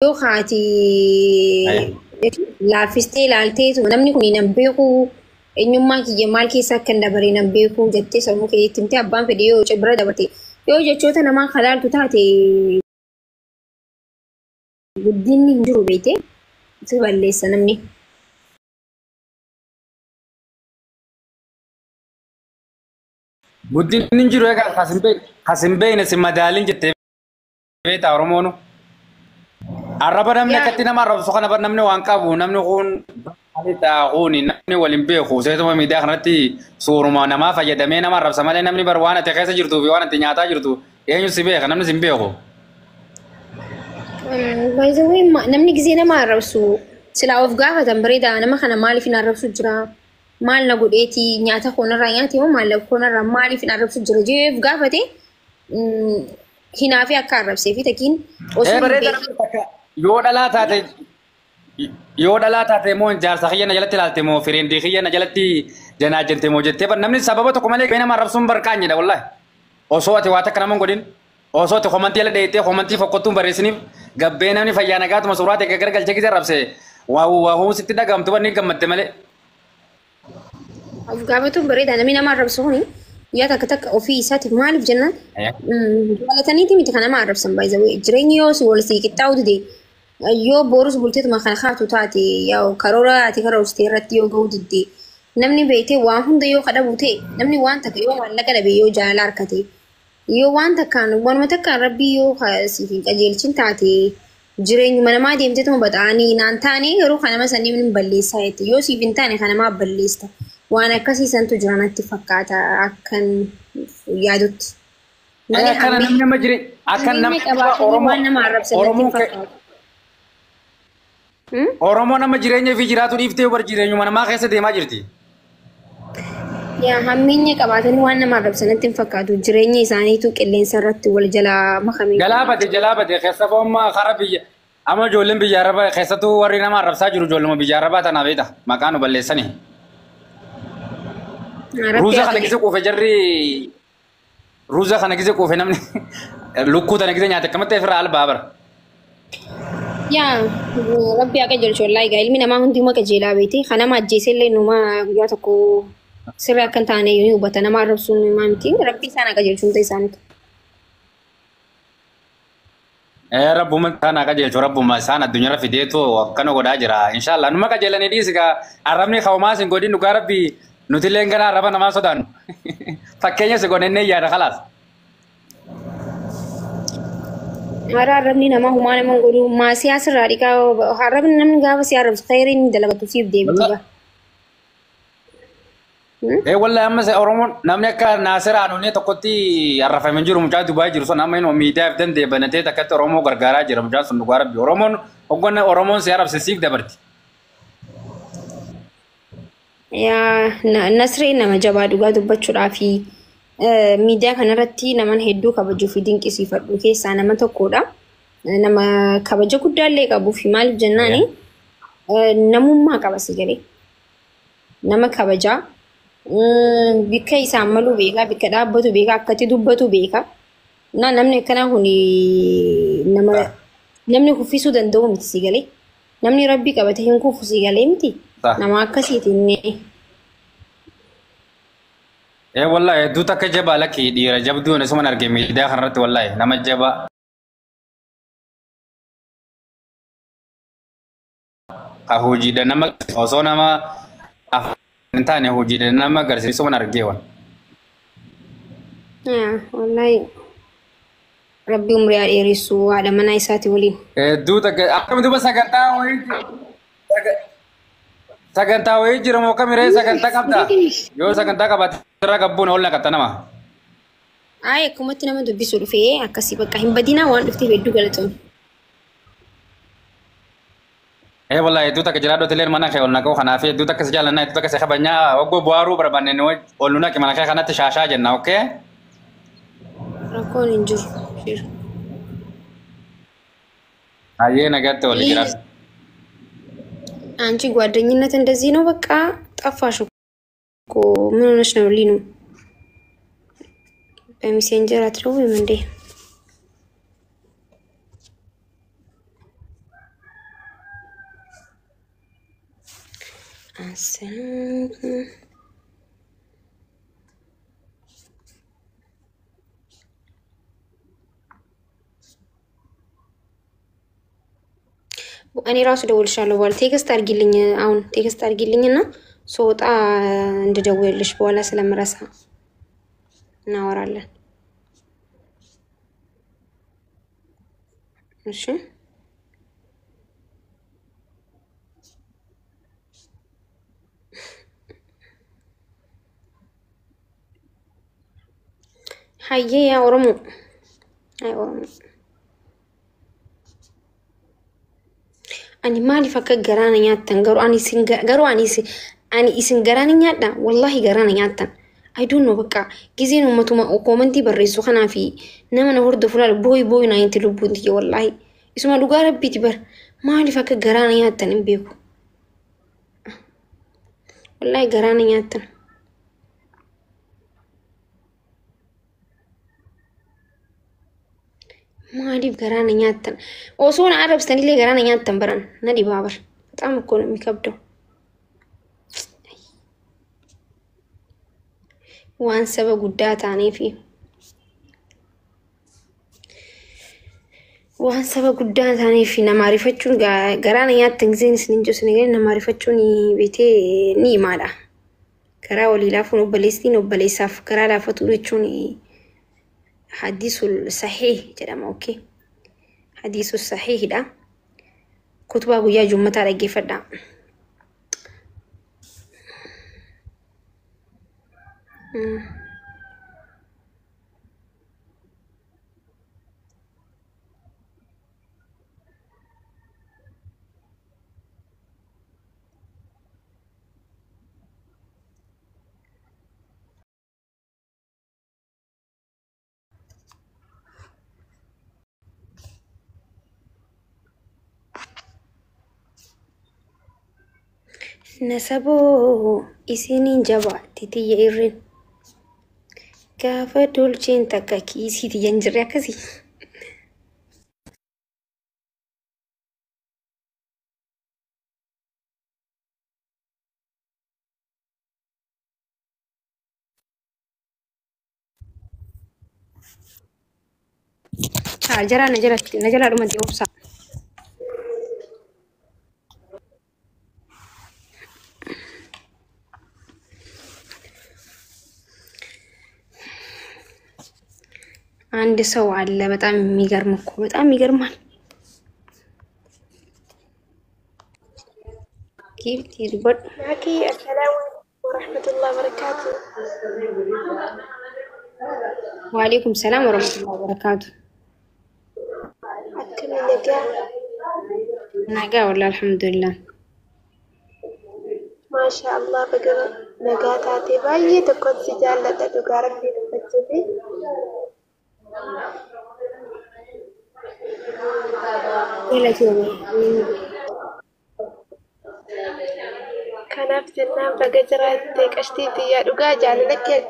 Yoo haati laaffistee ilaalteetu namni kun nan beeku, eenyummaa kiyya maal keessa akka hin dabaree nan beeku jettee sammuu keetti himtee, abbaan fedhe yoo bira dabarte, yoo jechoota namaa kalaaltu taate, guddinni hin jiru beekte, si balleessa namni. Guddinni hin jiru egaa kas hin beekne si madaalin jettee beektaa Oromoonu. Arraba namni akkatti nama arrabsu kana bar namni waan qabu, namni kun kuni namni waliin beeku seetuma miidiyaa kanatti suuruma namaa fayyadamee nama arrabsa malee, namni bar waan ati keessa jirtuu fi waan ati nyaataa jirtu eenyu si beeka? Namni si hin beeku. By the way, namni gisee nama arrabsu silaa of gaafatan bareeda. Nama kana maaliif hin arrabsu jira? Maal na godheeti? Nyaata koonarraa nyaate moo maallaqa koonarraa maaliif hin arrabsu jira jee of gaafate, hinaafii akka arrabsee fi takiin osoo hin Bareeda. Beekin. Yoo dhalaa taate moo jaarsa kiyya na jalatti ilaalte moo friendii kiyya na jalatti janaajjante moo jettee bar namni sababa tokko malee nama arrabsuun barkaanyedha wallahi. Osoo ati waa takka nama hin godhin, osoo ati commentii jala dheeyitee commentii fokkottuun barreessiniif gabbee, namni fayyaa nagaatuma suuraa ta'e gargalchee gisee arrabse waa waa sitti dhagahamtu bar ni gammadde malee. Of gaafatuun bareeda. Namni nama arrabsu kuni guyyaa takka takka ofii isaatiif maaliif jennaan, jaalataniiti miti kan nama arrabsan. By the way, jireenyi yoo si wal sii qixxaa'u dide, yoo borus bulteetuma kana kaatu taate, yaa karoora ati karoorsite irratti yoo ga'uu didde, namni beektee waan hunda yoo kadhabu ta'e, namni waan takka yoo maallaqa dhabe, yoo jaalala harkate, yoo waan takkaan waanuma takkaan rabbii yoo siif hin qajeelchin taate, jireenyuma namaa deemteetuma baxaanii naan taane garuu kan nama sanii hin balleessaa jette, yoo siif hin taane kan namaa balleessa. Waan akkasii santu jira natti fakkaata akkan yaadutti. Malee Akkana namni nama jireenya akka hammeenya nama qabaatanii Oromoo waan nama arrabsan natti hin Oromoon fakkaatu. Oromoo nama jireenya fi jiraatu dhiiftee bar jireenyuma namaa keessa deemaa jirti. Yaa, hammeenya qabaatanii waan nama arrabsan natti hin fakkaatu. Jireenya isaaniitu qilleensa irratti wal jalaa makame. Jalaa bade, jalaa bade. Keessattuu amma kara biyya amma ijoolleen biyya arabaa keessattuu warri nama arrabsaa jiru ijoolluma biyya arabaa tanaaf beekta maqaa nu balleessani. Rabbi Ruuza kana gise quufe jarri, ruuza kana gise quufe, namni lukkuu tana gise nyaate akkamatti ofirraa albaa bara. Yaa, Rabbi haa qajeelchu wallaahi. Egaa ilmi namaa hundinuu qajeelaa beekte. Kan nama ajjeese illee numa guyyaa tokko sirrii akka hin taane ni hubata. Nama arrabsuun himaa miti. Rabbi isaan haa qajeelchu hunda isaaniitu. Ee, rabbuma isaan haa qajeelchu. Rabbuma isaan addunyaarra fideetu akkana godhaa jira. Inshaallah numa qajeelanii dhiisi gaa, arrabni ka'umaas hin godhin. Dhugaa rabbi nuti illee gara arraba namaa sodaannu. Fakkeenya si godhannee yaada kalaas. Hara, arrabni namaa humaa nama hin godhu. Maasiyaa sirraa dhiqaa. Arrabni namni gaafa si arrabsu khayriin inni dalagatu siif deebitu gaa. Ee wallahi, amma Oromoon namni akka Naasir Aanonee tokkotti arrafamee jiru, mucaa Dubaay jiru sun, amma inni miidiyaaf danda'e banatee takkatti Oromoo gargaaraa jira mucaan sun. Dhugaa rabbi Oromoon hogganna Oromoon si arrabse siif dabarti. Yaa, Nasreen nama jabaa dhugaa dubbachuudhaa fi miidiyaa kanarratti naman hedduu kabajuu fi dinqisiifadhu keessaa nama tokkodha. Nama kabaja guddaallee qabuu fi maaliif jennaani, namummaa qaba si galee. Nama kabajaa, bikka isaan maluu beekaa, bikka dhaabbatu beekaa, akkatti dubbatu beekaa. Na namni akkanaa kun nama namni kuffisuu danda'u miti si galee. Namni rabbii qabate hin kufu si galee miti. Nama akkasiiti inni. Ee wallahi, hedduu takka jabaa lakki, dhiira jabduu isuman arge miidiyaa kanarratti, wallahi nama jabaa. Ka hojiidha nama osoo nama afaan hin taane hojiidha nama agarsiisuman argee waan. Yaa, wallahi rabbi umrii haa dheeressu haadha manaa isaati waliin. Hedduu takka akkami duuba sagantaa wayii jira moo kamiree sagantaa qabda? Yoo sagantaa qabaatte irra gabbuun ol naqatta nama. Ay, akkumatti nama dubbisuu dhufee akkasii bakka hin badinaa, waan dhufteef hedduu galatoomne. Ee wallahi, hedduu takka jiraadhu illee mana kee ol naquu kanaaf hedduu takka si jaalannaa, hedduu takka si kabajnaa. Oggoo bu'aaruu barbaanne nu ol nu naqi mana kee kanatti shaashaa jenna, okay? Rakkoon hin jiru. Shir. Hayyee, nagaatti wal jiraadhu. አንቺ ጓደኝነት እንደዚህ ነው። በቃ ጠፋሽ እኮ። ምን ሆነሽ ነው ሊኑ? በ Messenger አትደውይም እንዴ? Assalaamu. እኔ ራሱ ደውልሻለሁ በኋላ text አድርጊልኝ። አሁን text አድርጊልኝና ስወጣ እንድደውልልሽ በኋላ ስለምረሳ እናወራለን። እሺ ሀዬ ያ ኦሮሞ አይ ኦሮሞ ani maaliif akka garaana nyaattan garuu ani isin garuu ani isin ani isin garaana nyaadha wallahi garaana nyaattan. I don't know bakka giseen uummatuma koomantii barreessu kanaa fi nama na hordofu laal booyi booyi naa inti lubbuun tiyya wallahi isuma dhugaa rabbiiti bar maaliif akka garaana nyaattan hin beeku wallahi garaana nyaattan. Maaliif garaana nyaattan osoo na arrabsitanillee garaana nyaattan baran na dhibaa bar በጣም እኮ ነው የሚከብደው። waan saba guddaa taaneefi waan saba guddaa taaneefi nama ariifachuun garaana nyaattan giseen isin hin jiru isin nama ariifachuun beetee ni himaadha. Garaa walii laafuun obboleesstiin obboleessaaf garaa laafatu jechuun hadiisul sahiih jedhama. Okay. Hadiisul sahiihidha. Kutubaa guyyaa jummataa dhaggeeffadha. Nasaboo isiniin jabaatti tiyya irreen gaafa dolcheen takka kiisii tiyya hin jirre akkasii. Chaarjaraa na jalatti na jalaa dhumatti obsa. አንድ ሰው አለ። በጣም የሚገርም እኮ በጣም ይገርማል። ጊፍት ይድጎድ معك السلام عليكم ورحمة الله وبركاته. ወአለይኩም ሰላም ወረህመቱላሂ ወበረካቱ። أكمل نجاح. nagaa ወላሂ አልሐምዱሊላህ። ما شاء الله بقى نجاة تاتي باي تكون سجالة تدقى ربي نفتشي. Kanaaf jennaan baga jiraatte qashtii xiyyaa dhugaa jaalala kee.